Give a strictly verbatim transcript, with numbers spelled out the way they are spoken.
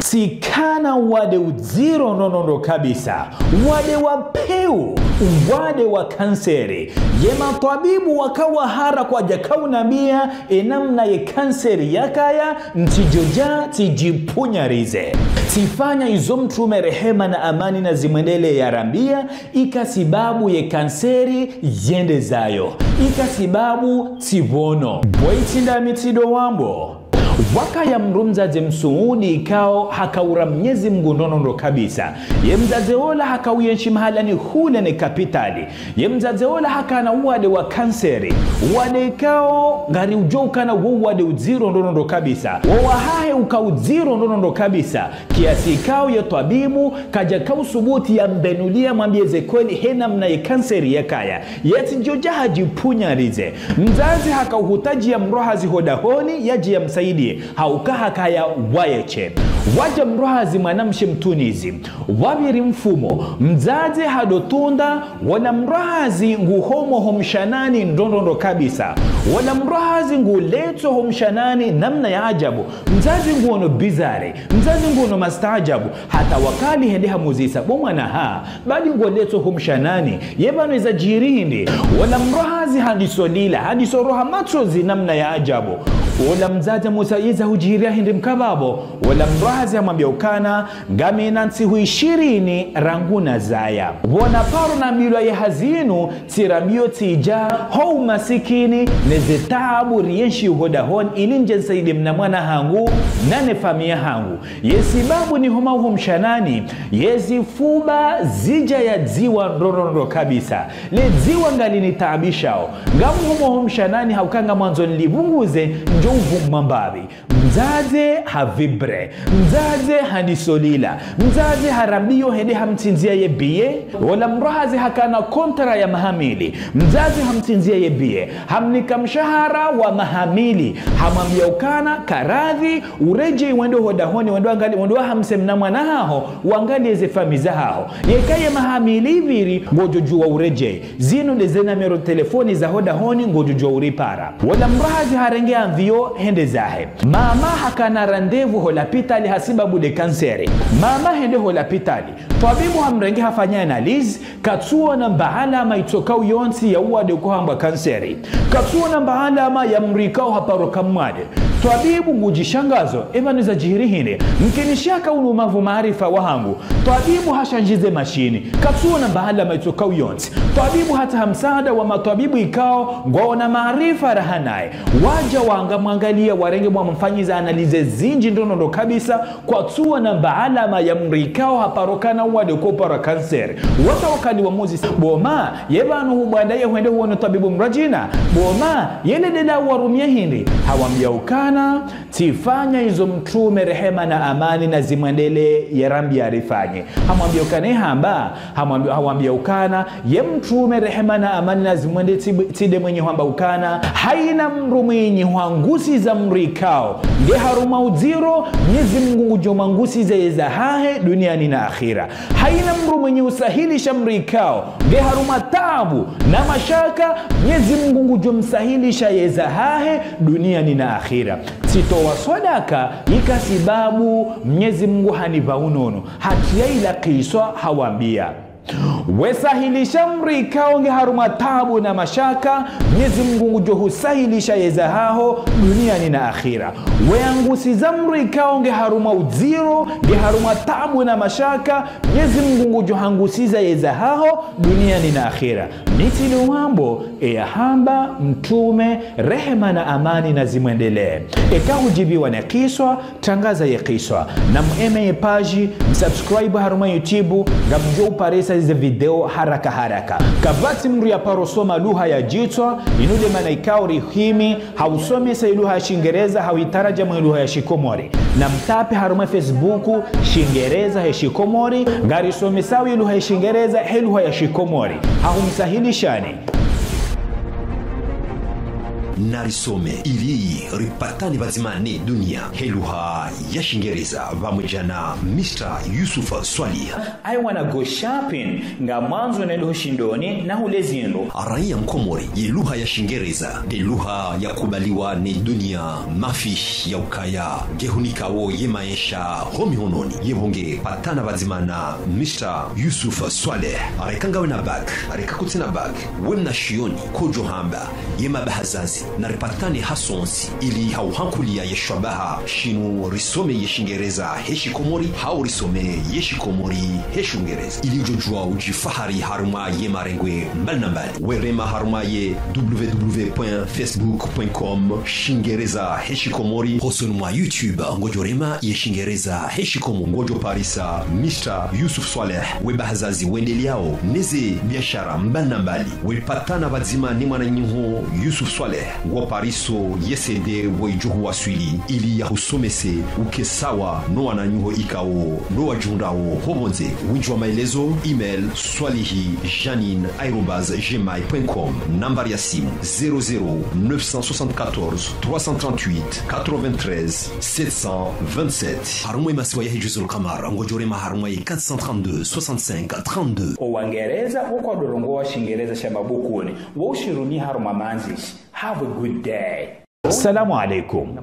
Tsikana wade udziro ndrondrondro kabisa, wade wa peu, wade wa kanseri. Ye matwabibu waka wahara kwadjaka unambia enamna ye kanseri yakaya, ntsidjodja tsidjipvunyarize. Tsifanya izo Mtrume, rehema na amani nazimwendelee, yarambia, ika sibabu ye kanseri yende zayo, ika sibabu tsipvono. Bwe itsi ndami tsido wambo. Wakaya mdru mdzadze Msuudi ikao hakaura Mnyezi Mngu ndrondrondro kabisa. Ye mdzadze ola hakauyenshi mahalani hule ne kapitali. Ye mdzadze ola hakana uwade wa kanseri. Uwade ikao ngariudjuo ukana wo uwade udziro ndrondrondro kabisa. Wo wahahe uka udziro ndrondrondro kabisa. Kiasi ikao ye twabibu kadjaka usubuti yambenulie, yamwambie ze kweli he namna ye kanseri yakaya. Yatsidjodja hadjipvunyarize. Mdzadze hakauhutadjia mdru hazi ho dahoni yadje yamsaidie, hauka hakaya waye she. Wadja mdru hazi mwanamshe Mtunizi. Wapviri mfumo. Mdzadze hadotunda, wola mdru hazi nguhomo ho mshanani ndrondrondro kabisa. Wola mdru hazi nguletso ho mshanani namna ya ajabu. Mdzadze nguono bizarre. Mdzadze nguono mastaajabu. Hata wakati hende hamuzisa, bo mwana ha, badi ngoletso ho mshanani, ye pvanu eza djiri hindri? Wola mdru hazi handiso lila, handiso roha matsozi namna ya ajabu. Wola mdzadze hamusa, eza hudjiria hindri mkababo? Wola mdru hazi hamwambia ukana, ngamina ntsihu ishirini rangu nazaya. Pvona paro nambilwa ye hazi inu, tsirambio tsidja ho umasikini, neze taabu rienshi ho dahoni, ili ndje nsaidie mna mwana hangu, nane famiya hangu. Ye sibabu nihomao ho mshanani, ye zifuba zidja ya dziwa ndrondrondro kabisa. Le dziwa ngalinitaabishao. Ngamhomo ho mshanani hauka ngamwandzo nilipvunguze, ndjo uvumwa mbapvi. Mdzadze havibre. Mdzadze handiso lila. Mdzadze harambio hende hamtsindzia ye billet. Wola mdru hazi hakana kontra ya maha mili. Mdzadze hamtsindzia ye billet. Hamnika mshahara wa maha mili. Hamwambia ukana, karadhi, uredjei wende ho dahoni, wende wangalie, wende wahamse mna mwana haho, wangalie ze famiyi zahaho. Yeka ye maha mili ipviri, ngodjodjuwa uredjei. Zinu nde ze namero telefoni za ho dahoni, ngodjodjuwa uripara. Wola mdru hazi harenge avion hende zahe. Mama hakana rendez-vous ho lapitali hasibabu nde kanseri. Mama hende ho lapitali. Twabibu hamrenge hafanya analyse, katsuona mba alama itsokao yontsi ya uwade ukohambwa kanseri. Katsuona mba alama ya mdru ikao haparo ka mwade. Twabibu ngudjishangazo, epvanu eza djiri hindri? Mkini shaka unu mavu maarifa wahangu. Twabibu hashandjize mashini. Katsuona mba alama itsokao yontsi. Twabibu hatsaha msaada wa matwabibu ikao ngwaona maarifa raha naye. Wadja wangamwangalia, warenge wamfanyiza analyse zindji ndrondrondro kabisa, kwatsuona mba alama ya mdru ikao haparo kana uwade ukoparwa kanseri. Watawakali wamuzisa, bo ma, ye pvanu hubwanda ye hwende huone twabibu mdrwadjina? Bo ma, yele dela warumia hindri? Hawambia ukana, tsifanya izo Mtrume, rehema na amani nazimwendelee, yarambia rifanye. Hamwambia ukana, hamba, hamwambia, hawambia ukana, ye Mtrume, rehema na amani nazimwendelee, tsi-, tsi nde mwenye hwamba ukana, haina mdru mwenye hwangusiza mdru ikao nge harumwa udziro, Mnyezi Mngu ngudjo mwangusiza yeza hahe duniani na akhira. Haina mdru mwenye usahilisha mdru ikao nge harumwa taabu na mashaka, Mnyezi Mngu ngudjo msahilisha yeza hahe duniani na akhira. Tsitowa swadaka, ika sibabu Mnyezi Mngu hanipva unono. Hatria ila kiswa hawambia, we sahilisha mdru ikao nge harumwa taabu na mashaka, Mnyezi Mngu ngudjo husahilisha yeza haho duniani na akhira. We angusiza mdru ikao nge harumwa udziro, nge harumwa taabu na mashaka, Mnyezi Mngu ngudjo hangusiza yeza haho duniani na akhira. Mi tsido wambo, eya hamba Mtrume, rehema na amani nazimwendelee. Eka hudjiviwa ne kiswa, tangaza ye kiswa. Namu aime ye page, msubscribe harumwa YouTube, ngamdjo uparisa ze video haraka haraka. Kapvatsi mdru yaparo soma lugha ya djitswa, inu nde mana ikao rihimi, hausomesa ye lugha ya Shingereza, hauitarajamu ye lugha ya Shikomori. Namtape harumwa Facebook, Shingereza he Shikomori, ngarisomesao ye lugha ya Shingereza he lugha ya Shikomori. Hahumsahilishani. Narisome ili ripatane pvadzima ne dunia he lugha ya Shingereza pvamwedja na Mister Yusuf Swalih. I wanna go shopping. Ngamwandzo nende ho shindoni nahule zindru. Raiya mkomori, ye lugha ya Shingereza nde lugha yakubaliwa ne dunia, mafishi ya ukaya ngehunikao ye maesha ho mihononi. Yepvo ngepatana pvadzima na Mister Yusuf Swalih. Reka ngawe na bac, reka kutsina bac, we mna shioni, kodjo hamba ye mabahazazi, naripatane hasontsi ili hauhankulia ye shwabaha shinu risome ye Shingereza he Shikomori, hau risome ye Shikomori he Shungereza, ili udjodjua udjifahari harumwa ye marengwe mbali na mbali. Werema harumwa ye w w w point facebook point com Shingereza he Shikomori. Hosoni mwa YouTube ngodjorema ye Shingereza he Shikomori, ngodjoparisa Mister Yusuf Swalih. We bahazazi wendeleao neze biashara mbali na mbali, wepatana pvadzima ni mwananyaho Yusuf Swalih, ngwapariso ye C D wo idjo huwaswili ili yahusomese uke sawa no wananyaho ikao ndo wadjihundrao ho pvondze. Windji wa maelezo, email swalihi janine arobase gmail point com. Nambari ya simu, zéro zéro neuf cent soixante-quatorze trois cent trente-huit quatre-vingt-treize sept cent vingt-sept. Harumwa ye masiwa yahe Juzul Kamar, ngodjorema harumwa ye quatre cent trente-deux soixante-cinq trente-deux. Owangereza, wo kwadjorongoa Shingereza sha mabukuni, wo ushirumia harumwa mandzishi. Have a good day. Salamu alaikum.